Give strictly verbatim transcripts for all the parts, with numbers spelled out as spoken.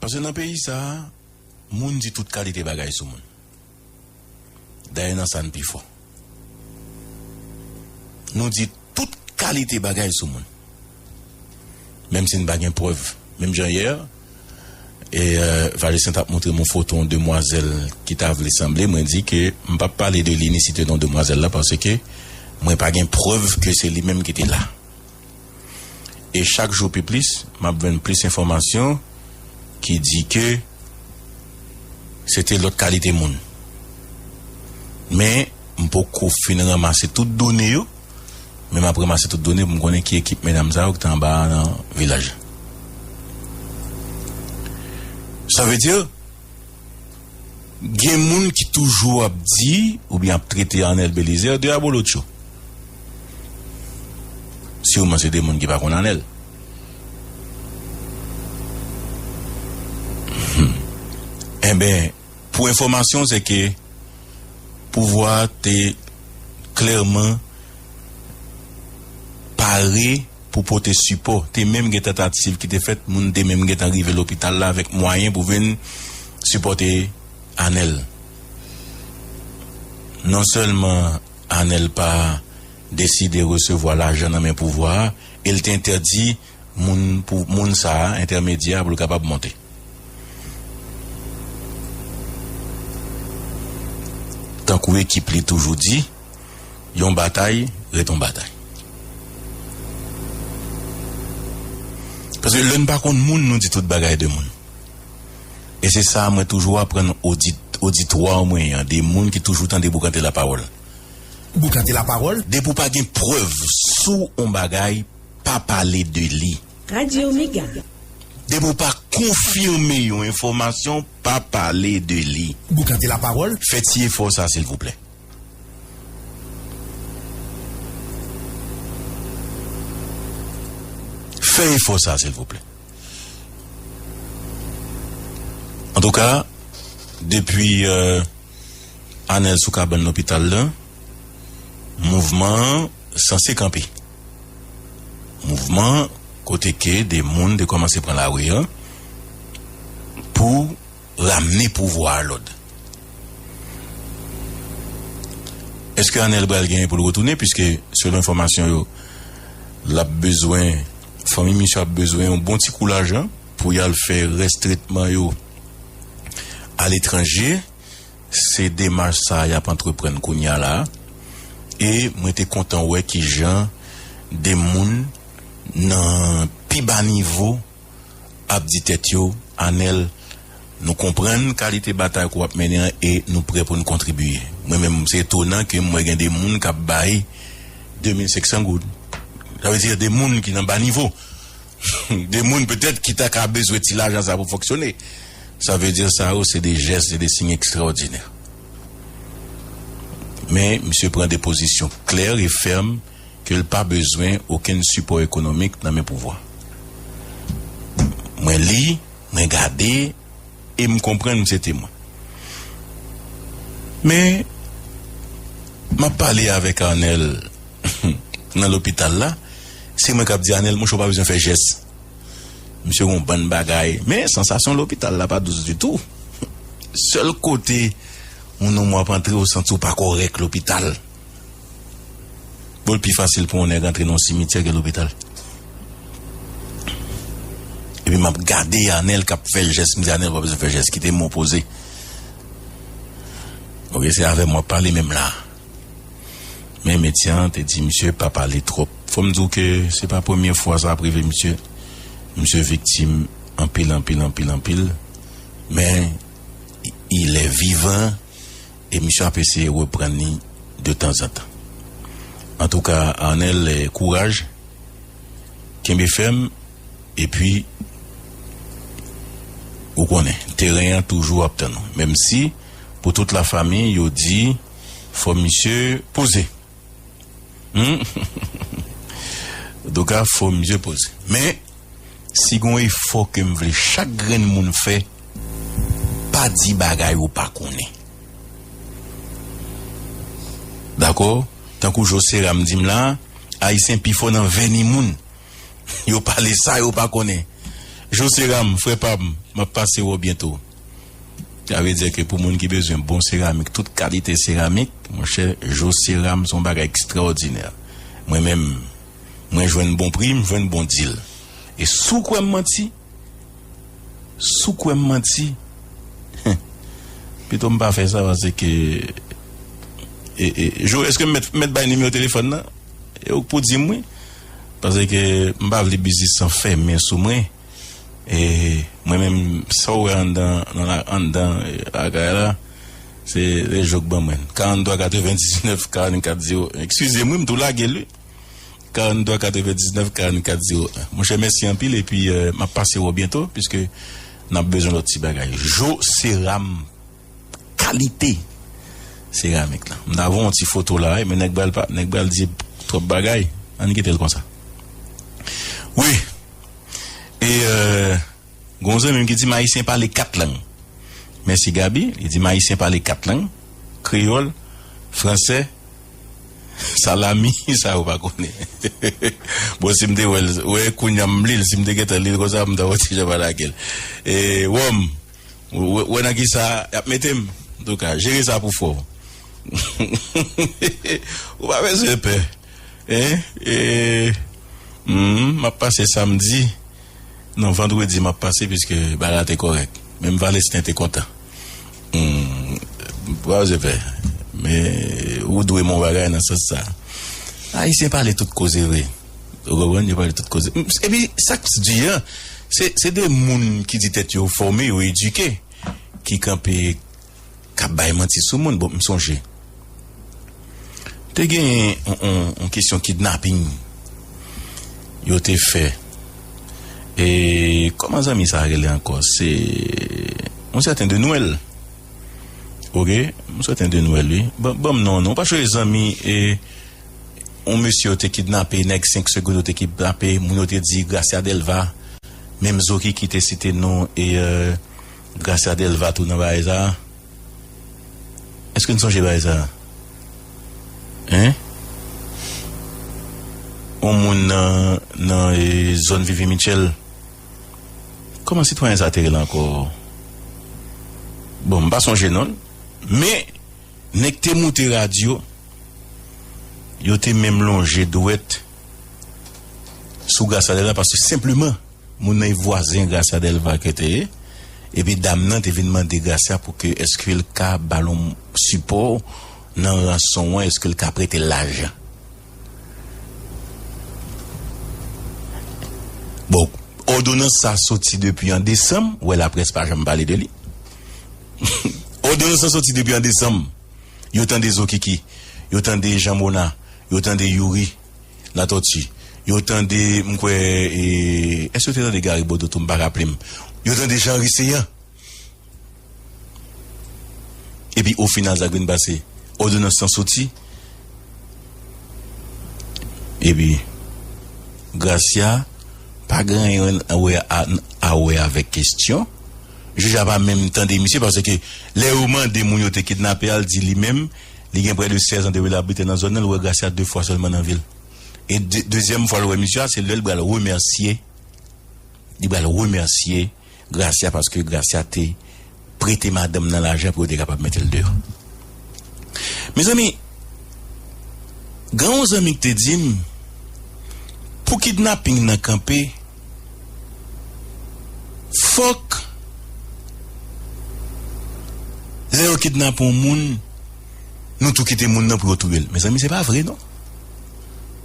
Paske nan peyi sa a, moun di tout kalite bagay sou moun. Dayè nan sa n pi fò. Nou di tout kalite bagay sou moun. Menm si n pa gen prèv. Menm jan yè, e, euh, Valestin t ap montre m yon foto yon demwazèl ki ta vle sanble, mwen di ke m p ap pale de li ni site non demwazèl la, paske mwen pa gen prèv ke se li menm ki te la. E chak jou pi plis, m ap jwenn plis enfòmasyon ki di ke se te lòt kalite moun. Men, m poko fin ranmase tout done yo, men m ap ranmase tout done pou m konnen ki ekip medam sa yo ki te anba a nan vilaj la. Sa vle di, gen moun ki toujou ap di, oubyen ap trete Arnel Belizaire de abolotcho. Siman se de moun ki pa konn Arnel. Hmm. Enben, pou enfòmasyon, se ke pouvwa a te klèman pare pou pote sipò. Te menm gen tantativ ki te fèt, moun te menm gentan rive lopital la avèk mwayen pou vin sipòte Arnel. Non sèlman Arnel pa deside resevwa lajan nan men pouvwa a, e l te entèdi moun pou, moun sa a, entèmedyè a, pou l kapab monte. Tankou ekip li toujou di, yon batay ret yon batay. Paske lè n pa konn moun, nou di tout bagay de moun. E se sa mwen toujou aprann odit-, oditwa mwen an, de moun ki toujou tande Boukante Lapawòl. Boukante Lapawòl. Depi w pa gen prèv sou yon bagay, pa pale de li. Radyo Mega. Depi w pa konfime yon enfòmasyon, pa pale de li. Boukante Lapawòl. Fè ti efò sa, silvouplè. Fè efò sa, silvouplè. Antouka, depi, euh, Arnel sou kabann lopital la, mouvman an sanse kanpe. Mouvman kote ke de moun te kòmanse pran lari a pou ramne pouvwa a lòd. Èske Arnel pral genyen pou l retounen? Piske, selon enfòmasyon yo, l ap bezwen, fanmi misye ap bezwen yon bon ti kou lajan pou y al fè rès tretman yo aletranje. Se demach sa a y ap antreprann kounye a la a. E mwen te kontan wè kijan de moun nan pi ba nivo ap di tèt yo, Arnel, nou konprann kalite batay ke w ap mennen an e nou prè pou n kontribye. Mwen menm, se etonan ke m wè gen de moun k ap bay de mil senk san goud. Sa vle di de moun ki nan ba nivo. De moun petèt ki ta ka bezwen ti lajan sa pou fonksyone. Sa vle di sa yo se de jès, se de siy ekstraòdinè. Men, misye pran de pozisyon klè e fèm ke l pa bezwen okenn sipò ekonomik nan men pouvwa. Mwen li, mwen gade, e m konprann misye temwen. Men, m ap pale avèk Arnel nan lopital la, se mwen k ap di, Arnel, monchè, w pa bezwen fè jès. Misye gen yon bann bagay, men sansasyon lopital la pa dous ditou. Sèl kote yon nonm w ap antre, ou santi w pa kòrèk lopital. Bon, l pi fasil pou yon nèg antre nan yon simityè ke lopital. Epi m ap gade Arnel k ap fè jès, m di, Arnel, w pa bezwen fè jès, kite m repoze. Oke, se avè m w ap pale menm la. Men medsen an te di misye pa pale twòp. Fò m di w ke se pa premye fwa sa ap rive misye. Misye viktim anpil, anpil, anpil, anpil. Men, il est vivant e misye ap eseye reprann li de tanzantan. Antouka, Arnel, eh, kouraj, kenbe fèm, epi, ou konnen, teren an toujou ap tann ou. Menm si, pou tout lafanmi, yo di, fò misye poze. Hmm? Antouka, fò misye poze. Men, si gon efò ke m vle chak grenn moun fè, pa di bagay ou pa konnen. Dakò? Tankou José Ram di m la, Ayisyen pi fò nan vèni moun. Yo pale sa yo pa konnen. José Ram, frè pa m, m ap pase wè w byento. Sa vle di ke pou moun ki bezwen bon seramik, tout kalite seramik, monchè, Jo Seram se yon bagay ekstraòdinè. Mwen menm, mwen jwenn bon pri, m jwenn bon dil. E si w kwè m manti, si w kwè m manti, pito m pa fè sa, paske, e, e, Jo, èske m mèt, mèt bay nimewo telefòn nan? E ou k pou di m, wi. Paske m pa vle biznis lan fèmen sou mwen. E mwen menm, sa w wè anndan, nan la, anndan, e, lakay la, se, se Jo k ban mwen. Karannntwa katrevendiznèf karannkat zewo. Eskize m, wi, m tou lage l, wi. Karannntwa katrevendiznèf karannkat zewo en. Monchè, mèsi anpil, epi, e, m ap pase wè w byento, piske n ap bezwen lòt ti bagay. Jo Seram, kalite seramik la. M ta voye yon ti foto la, wi, men nèg pral pa, nèg pral di twòp bagay. Ann kite l konsa. Wi. E, e, gon zanmi m ki di m Ayisyen pale kat lang. Mèsi Gaby, li di m Ayisyen pale kat lang, kreyòl, fransè, salami, sa yo pa konnen. Bon, si m te wè l, wè kounye a m li l, si m te gentan li l konsa, m ta wè ti jan pale ak l. E, Wòm, wè, wè nan ki sa y ap mete m. Antouka, jere sa pou frè w. Ou pa bezwen pè. Hein? E, hmm, m ap pase samdi. Non, vandredi m ap pase, piske bagay la te kòrèk. Menm Valesten te kontan. Hmm, bravo, Zepè. Men, ou dwe m yon bagay nan sans sa. Ayisyen pale tout koze vre. Ou konprann? Yo pale tout koze. Epi, sa k di an, se, se de moun ki di tèt yo fòme, yo edike, ki kanpe k ap bay manti sou moun. Bon, m sonje. Te gen yon, yon, yon kesyon kidnaping yo te fè. E kòman zanmi sa a rele ankò? Se yon sèten De Nwèl. Oke? Yon sèten De Nwèl, wi. Ban, ban m non, non. Pa chonje zanmi, e, yon mesye yo te kidnape, nèg senk segonn yo te kidnape, moun yo te di Gracia Delva. Menm Zokiki te site non, e, e, Gracia Delva tou nan bagay sa a. Èske n sonje bagay sa a? Hein? Yon moun nan, nan, e, zòn Vivi Mitchell. Kòman sitwayen sa a te rele ankò? Bon, m pa sonje non l. Men, nèg te moute radyo, yo te menm lonje dwèt sou Gracia Delva, paske senpleman, moun nan e vwazen Gracia Delva ke te ye. Epi dam nan te vin mande Gracia pou ke èske l ka ba l yon sipò nan ranson an, èske l ka prete l lajan. Bon, òdonans sa soti depi an desanm, ou wè laprès pa janm pale de li. Òdonans sa soti depi an desanm. Yo tande Zokiki, yo tande Jean Mona, yo tande Youri Latortue, yo tande, m kwè, e, èske yo te tande Gary Bodeau tou, m pa raple m. Yo tande Jean Riceyan. Epi, o final, sa k vin pase? Òdonans lan soti. Epi, Gracia pa gen anyen a wè a, a wè avèk kesyon. Jij la pa menm tande misye, paske lè yo mande moun yo te kidnape a, l di li menm, li gen prè de sèz an depi l ap abite nan zòn nan, l wè Gracia de fwa sèlman nan vi l. E de, dezyèm fwa l wè misye a, se lè l pral remèsye, li pral remèsye Gracia, paske Gracia te prete madanm nan lajan pou yo te kapab mete l deyò. Mezanmi, gen yon zanmi ki te di m, pou kidnaping nan kanpe, fòk lè yo kidnape yon moun, nou tou kite moun nan pou yo touye l. Mezanmi, se pa vre non.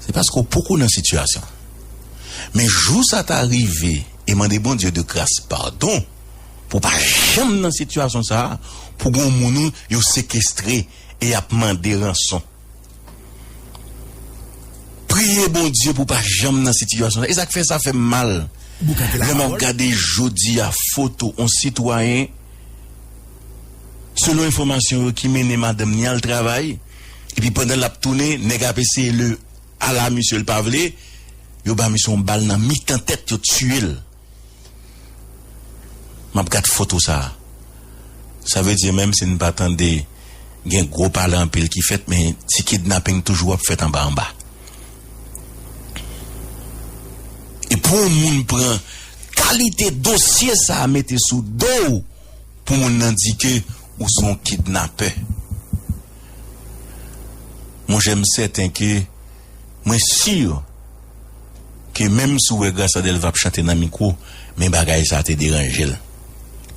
Se paske w poko nan sitiyasyon. Men jou sa ta rive, e mande Bondye de gras padon, pou w pa janm nan sitiyasyon sa a, pou gon moun ou yo sekestre e y ap mande ranson. Priye Bondye pou w pa janm nan sitiyasyon sa a. E sa k fè sa fè m mal. Lè m ap gade jodi a foto yon sitwayen, selon enfòmasyon yo, ki mennen madanm ni al travay, epi pandan l ap tounen, nèg ap eseye le ala misye l pa vle, yo ba misye yon bal nan mitan tèt, yo tiye l. M ap gad foto sa a. Sa vle di, menm si n pa tande gen gwo pale anpil ki fèt, men ti kidnaping toujou ap fèt anba anba. E pou yon moun pran kalite dosye sa a mete sou do w pou moun nan di ke ou se yon kidnapè. Monchè, m sèten ke, mwen si ke menm si w wè Gracia Delva ap chante nan mikwo, men bagay sa a te deranje l.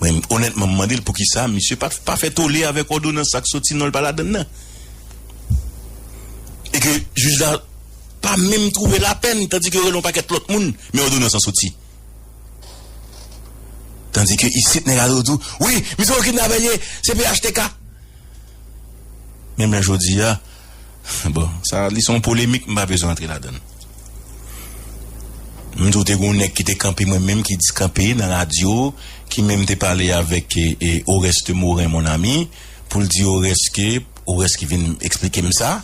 Mwen, onètman, m mande l poukisa misye pa, pa fè tole avèk òdonans sa k soti non l pa ladann nan. E ke jij la pa menm twouve lapèn, tandike yo rele yon pakèt lòt moun, men òdonans lan soti. Tandike isit, nèg a toujou di w, wi, misye yon kidnapè l ye, se P H T K. Menm jan jodi a, bon, sa, li se yon polemik, m pa bezwen antre ladan l. M di w te gen yon nèg ki te kanpe mwen menm, ki di kanpe nan radyo, ki menm te pale avèk, e, e, Oreste Morin, mon ami, pou l di Oreste ke, Oreste ki vin eksplike m sa,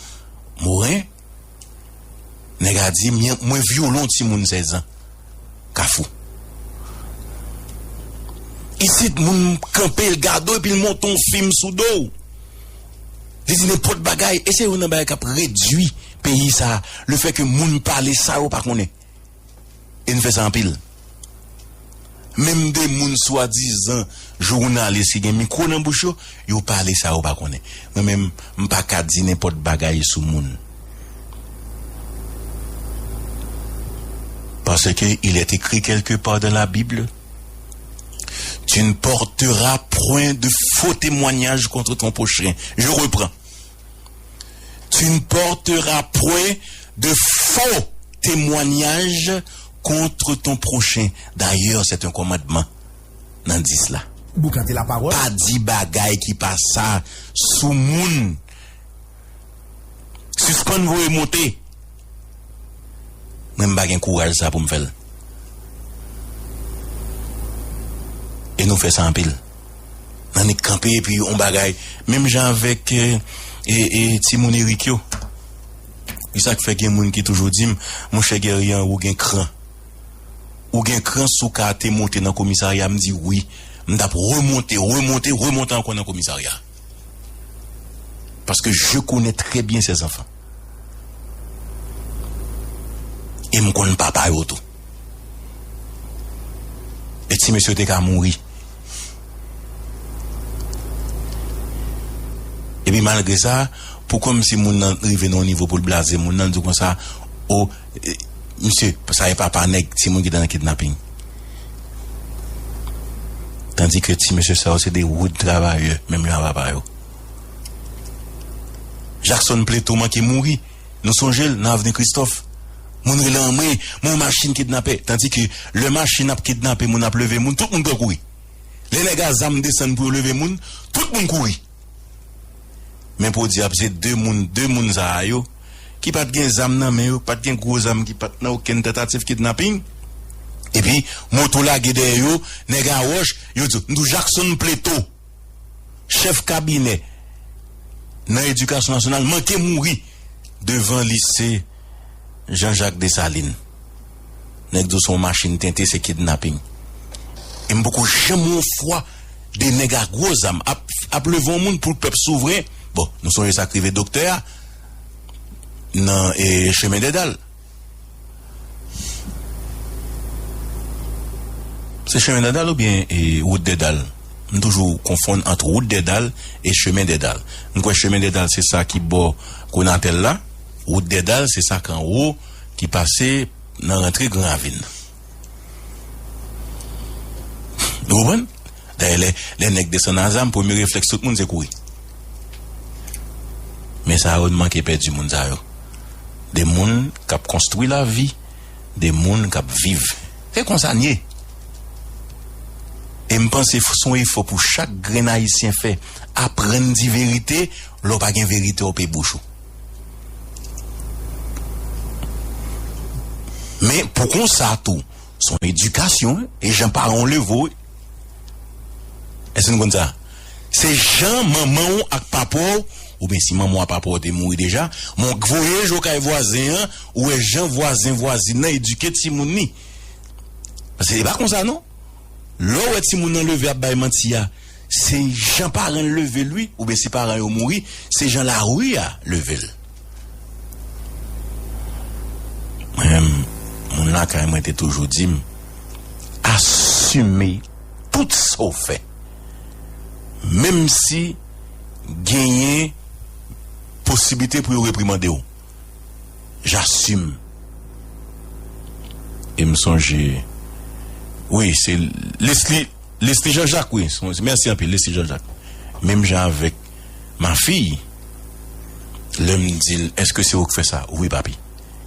Morin, nèg a di, mwen, mwen vyole yon timoun sèz an. Kafou. Isit, moun kanpe, l gade w, epi l monte yon fim sou do w. Li di nenpòt bagay, e se youn nan bagay k ap redui peyi sa a, lefètke moun pale sa yo pa konnen. E n fè sa anpil. Menm de moun swadizan jounalis ki gen mikwo nan bouch yo, yo pale sa yo pa konnen. Mwen menm, m pa ka di nenpòt bagay sou moun. Parce que il est écrit quelque part dans la Bible, tu ne porteras point de faux témoignages contre ton prochain. Je reprends. Tu ne porteras point de faux témoignages contre ton prochain. D'ailleurs, c'est un commandement. Nan dis la. Boukante lapawòl. Pa di bagay ki pa sa sou moun. Sispann voye monte. Mwen, m pa gen kouraj sa pou m fè l. E nou fè sa anpil. Nan nèg kanpe epi yon bagay. Menm jan avèk, e, e, e, timoun Erik yo. E sa k fè gen moun ki toujou di m, monchè Guerrier, ou gen kran. Ou gen kran si w ka te monte nan komisarya, m di wi. M t ap remonte, remonte, remonte ankò nan komisarya. Parce que je connais très bien ces enfants. E m konn papa yo tou. E ti mesye te ka mouri. Epi malgre sa, pou kòmsi moun nan rive nan yon nivo pou l blaze moun nan, l di konsa, o, e, misye, sa e papa nèg, timoun ki te nan kidnaping. Tandike ti mesye sa yo se de wood travayè, menm jan a papa yo. Jackson Pleto manke mouri. Nou sonje l nan Avni Kristòf. Moun rele anmwe, men yon machin kidnapè. Tandike lè machin ap kidnape moun, ap leve moun, tout moun pran kouri. Lè nèg a zam desann pou yo leve moun, tout moun kouri. Men podyab, se de moun, de moun sa a yo, ki pa t gen zam nan men yo, pa t gen gwo zam, ki pa t nan okenn tantativ kidnaping. Epi, moto lage dèyè yo, nèg a wòch, yo di, m di w Jackson Pleto, chèf kabinè nan edikasyon nasyonal, manke mouri devan lise Jean Jacques Dessalines. Nèg di w se yon machin tente, se kidnaping. E m poko janm wè yon fwa de nèg a gwo zam ap, ap leve yon moun pou pèp souvren. Bon, nou sonje sa k rive doktè a nan, e, Chemen Dèdal. Se Chemen Dèdal oubyen, e, Wout Dèdal? M toujou konfonn ant Wout Dèdal e Chemen Dèdal. M kwè Chemen Dèdal se sa ki bò Konatèl la. Wout Dèdal se sa k anwo ki pase nan rantre Gran Ravin. Nou konprann? Dayè, lè, lè nèg desann a zam, premye reflèks tout moun se kouri. Men sa yo, n manke pèdi moun sa yo. De moun k ap konstwi lavi, de moun k ap viv. Se konsa n ye. E m panse f-, se yon efò pou chak grenn Ayisyen fè. Aprann di verite, lè w pa gen verite, w peye bouch ou. Men, pou konsa tou, se yon edikasyon, wi. E jan paran w leve w, wi. Èske nou konn sa? Se jan manman w ak papa w, oubyen si manman w ak papa w te mouri deja, men w voye je w kay vwazen an, ou wè jan vwazen, vwazin nan edike timoun li. Paske se pa konsa non. Lè w wè timoun nan leve ap bay manti a, se jan paran l leve l wi, oubyen si paran yo mouri, se jan lari a leve l. Mwen menm, moun lakay mwen te toujou di m, Asime tout sa w fè. Menm si genyen posiblite pou yo reprimande w. J'assume. E m sonje, wi, se Leslie, Leslie Jean-Jacques, wi. Mèsi anpil, Leslie Jean-Jacques. Menm jan avèk ma fille, lè m di l, èske se ou k fè sa? Wi, papi.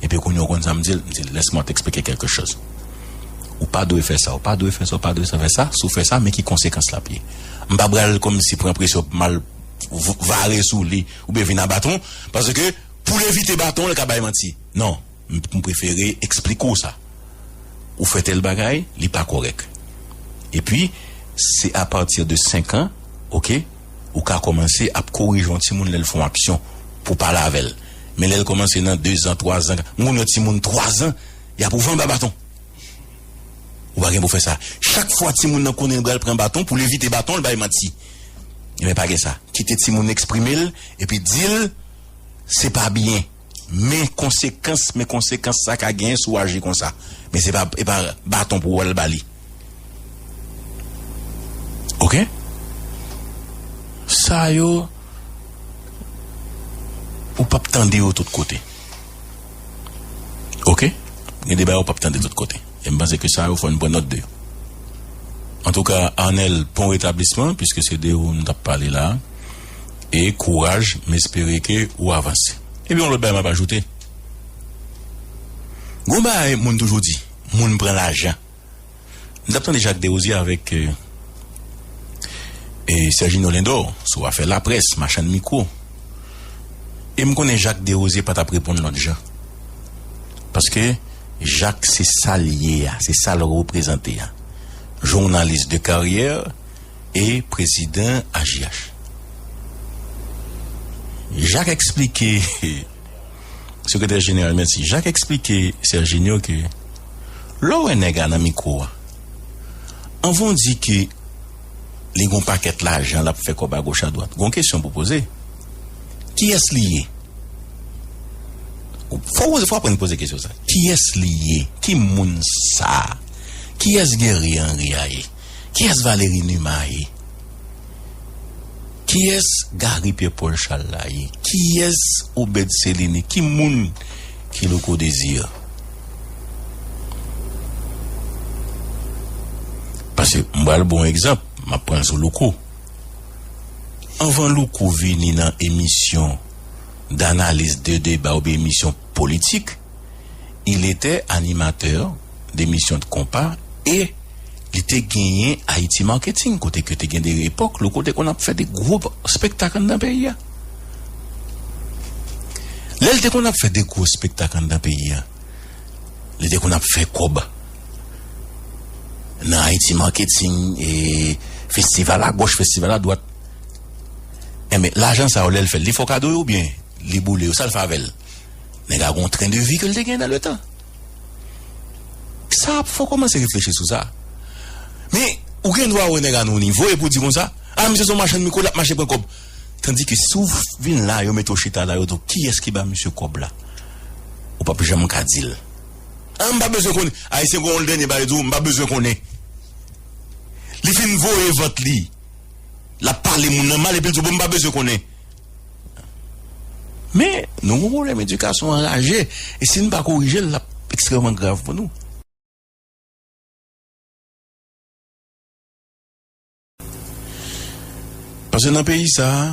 Epi kounye a, ou konn sa m di l? M di l, laisse-moi t'expliquer quelque chose. Ou pa dwe fè sa, ou pa dwe fè sa, ou pa dwe sa fè sa. Si w fè sa, men ki konsekans l ap ye. M pa pral kòmsi pran presyon pou m al v-, vare sou li oubyen vin a baton, paske pou l evite baton, l ka bay manti. Non, m, m prefere eksplike w sa. Ou fè tèl bagay, li pa kòrèk. Epi, se apati de senk an, oke, ou ka kòmanse ap korije yon timoun lè l fè yon aksyon pou pale avè l. Men lè l kòmanse nan dezan, twazan, m konn yon timoun twazan, y ap ouvè anba baton. Ou pa gen pou fè sa. Chak fwa timoun nan konnen l pral pran baton, pou l evite baton, l bay manti. Ebyen, pa gen sa. Kite timoun eksprime l, epi di l, se pa byen. Men konsekans, men konsekans sa ka genyen si w aji konsa. Men se pa, e pa baton pou w al ba li. Oke? Sa yo, ou p ap tande yo tout kote. Oke? Gen de bagay ou p ap tande tout kote. E m panse ke sa yo fò n pran nòt de yo. Antouka, Arnel, bon retablisman, piske se de ou n t ap pale la. E kouraj, m espere ke ou avanse. Epi yon lòt bagay m ap ajoute. Gon bagay moun toujou di, moun pran lajan. M t ap tande Jacques Desrosiers avèk, e, e Serginho Lindor sou afè laprès, machann mikwo. E m konnen Jacques Desrosiers pa t ap reponn lòt jan. Paske Jacques se sa l ye a, se sa l reprezante a. Jounalis de karyè e prezidan A J H. Jacques eksplike, sekretè jeneral, mèsi. Jacques eksplike Serginho ke lè w wè nèg la nan mikwo a, anvan w di ke li gon pakèt lajan, l ap fè kòb agoch adwat, gon kesyon pou poze. Kiyès li ye? Fò w, fò w aprann poze kesyon sa. Kiyès li ye? Ki moun sa? Kiyès Guerrier Henry a ye? Kiyès Valéry Numa ye? Kiyès Gary Pierre Paul Charles la ye? Kiyès Obed Céline? Ki moun ki Louko Désir? Paske m pral ba w yon egzanp, m ap pran l sou Louko. Anvan Louko vini nan emisyon d'analyse, de débat oubyen emisyon politik, il était animateur d'émissions de compas e li te genyen Haïti Marketing, kote ke te gen de epòk, Louko te konn ap fè de gwo spektak anndan peyi a. Lè l te konn ap fè de gwo spektak anndan peyi a, li te konn ap fè kòb nan Haïti Marketing, e festival agoch, festival adwat. Enben, lajan sa yo, lè l fè l, li fè w kado yo oubyen li boule yo? Sa l fè avè l? Nèg la gon tren de vi ke l te gen nan letan. Sa ap fè w kòmanse reflechi sou sa. Men, ou gen dwa wè nèg la nan yon nivo epi w di konsa, a, misye se yon machann mikwo, l ap mache pran kòb. Tandike si w vin la, yo mete w chita la, yo di w, kiyès ki ba misye kòb la? Ou p ap janm ka di l. A, m pa bezwen konnen. Ayisyen gon yon dènye bagay, yo di w, m pa bezwen konnen. Li fin voye vant li. L ap pale moun nan mal epi l di w, bon, m pa bezwen konnen. Men, nou gon pwoblèm edikasyon anraje. E si n pa korije l, l ap ekstrèmman grav pou nou. Paske nan peyi sa a,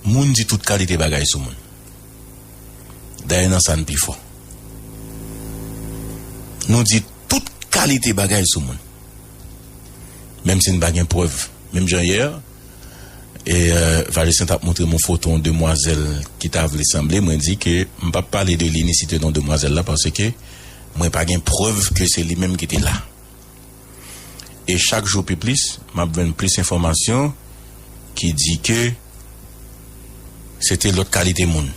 moun di tout kalite bagay sou moun. Dayè, nan sa n pi fò. Nou di tout kalite bagay sou moun. Menm si n pa gen prèv. Menm jan yè, e, e, Valestin t ap montre m yon foto yon demwazèl ki ta vle sanble, mwen di ke m p ap pale de li ni site non demwazèl la, paske mwen pa gen prèv ke se li menm ki te la. E chak jou pi plis, m ap jwenn plis enfòmasyon ki di ke se te lòt kalite moun.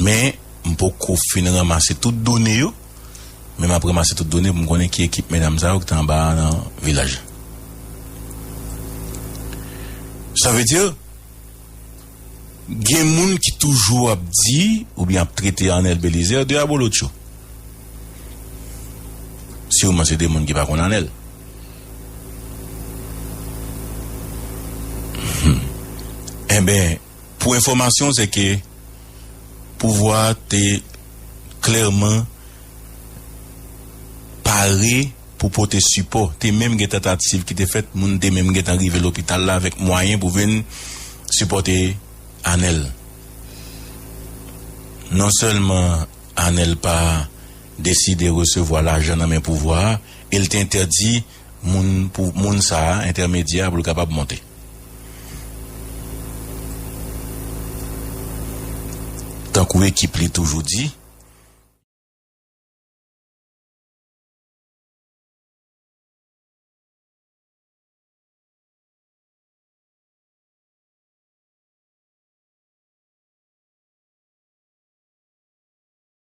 Men, m poko fin ranmase tout done yo, men m ap ranmase tout done pou m konnen ki ekip medam sa yo ki te anba a nan vilaj. Sa vle di, gen moun ki toujou ap di, oubyen ap trete Arnel Bélizaire de abolotcho. Siman se de moun ki pa konn Anèl. Hmm. Enben, pou enfòmasyon, se ke pouvwa a te klèman pare pou pote sipò. Te menm gen tantativ ki te fèt, moun te menm gentan rive lopital la avèk mwayen pou vin sipòte Anèl. Non sèlman Anèl pa deside resevwa lajan nan men pouvwa a, e l te entèdi moun, pou, moun sa a, entèmedyè a, pou l kapab monte. Tankou ekip li toujou di,